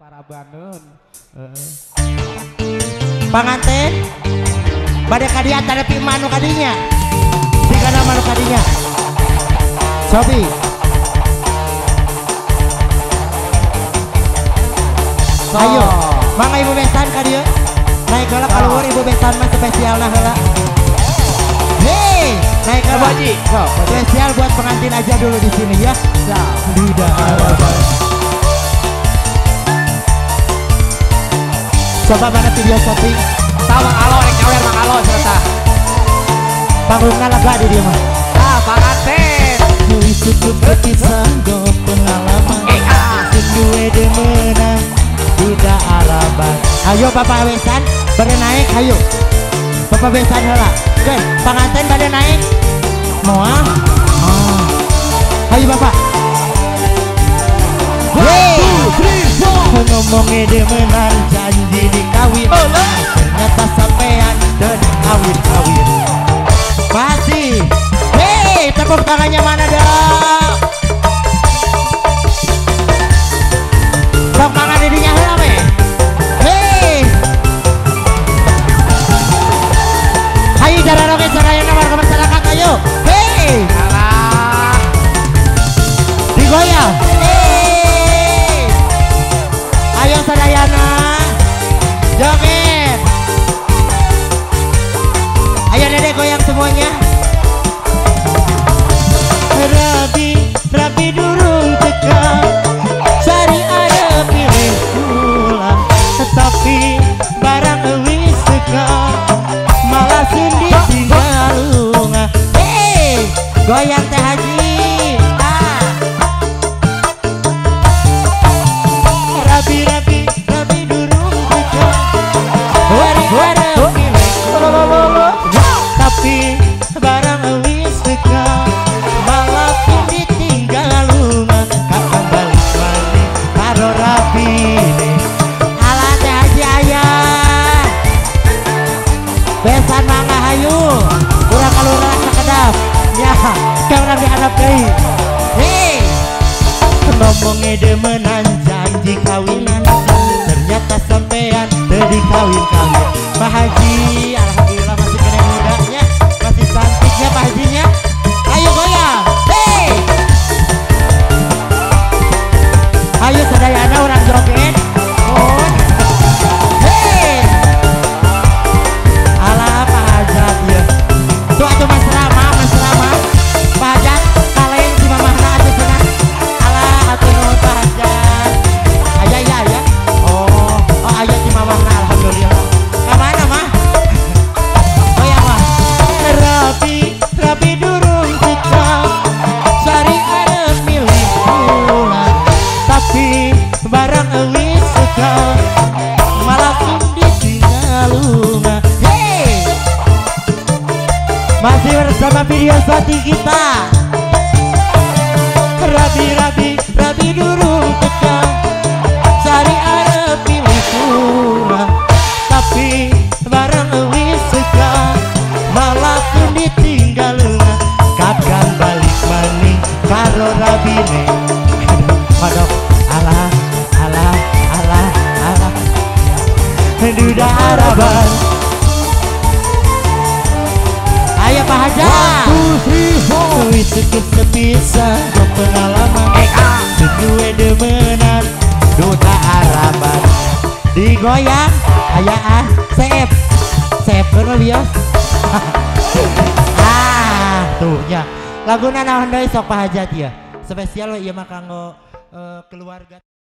Parabaneun. Panganten bade ka dieu tadapi manu kadinya. Sigana manu kadinya. Sobi. Ayo, mangga Ibu Besan ka dieu. Naik heula ka luhur Ibu Besan mah spesialna heula. Hei, naik heula. Spesial buat pengantin aja dulu di sini ya. Duda Araban. Coba mana video shopping? Tah Mang Alo rek nyawer Mang Alo cerita. Panggungna lega di dieu mah. Tah panganten. Wis cukup pisan go pengalaman. Sing duwe demenan Duda Araban. Ayo Bapak Besan bade naik ayo. Bapak Besan heula. Geus, panganten bade naik. Moal? Oh. Ayo Bapak. Hey, ngomongnya demenan janji dikawin, ternyata sampean dan kawin-kawin. Masih. Hei, tepuk tangannya mana dong? Sok mangan didinya heula we. Hei. Hayu jararoge sarayana warga masyarakat ayo. Hei. Alah. Digoyang. Ayo sadayana joget. Ayo dede goyang semuanya. Rabi rabi durung teka cari ada pilih pulang, tetapi barang wis teka malah sindi tinggal lunga. Hey, goyang teh haji. Rabi rabi durung teka wari wari tapi barang wis teka malah pun ditinggal lunga. Kapan balik balik karo rabine. Alah teh haji ayah besan mangga hayu kurang kalurah sakedap ya ka urang dihandap deui. Hei, ngomongnya demenan janji kawinan, ternyata sampean teu dikawin-kawin. Pak Haji, alhamdulillah masih kena mudanya, masih cantiknya Pak Hajinya. Ayo goyang, hey! Ayo sadayana urang joget. Oh. Hey! Alah Pak Hajat ya. Tuh atuh Mas Rama, Mas Rama. Pak Hajat kaleng si mamahna atuh cenah. Alah atuh nuhun Pak Hajat. Aya ya ya. Oh, oh aya si mamahna alhamdulillah. Ka mana mah? Goyang mah. Rabi rabi durung teka cari arep milih pulang, tapi barang wis teka malah pun ditinggal lunga. Hey, masih bersama video soti kita. Rabi rabi rabi durung teka cari arep milih pulang, tapi barang wis teka malah pun ditinggal lunga. Kapan balik maning karo rabine. Aduh, alah alah alah alah Duda Araban. Ayo Pak Hajar. Wis cukup sepisan pengalaman seduwe demenan Duda Araban. Digoyang aya ah seep seep keur bios. Ah tuh nya laguna naon deui sok Pak Hajat ya. Spesial we ieu mah kanggo keluarga.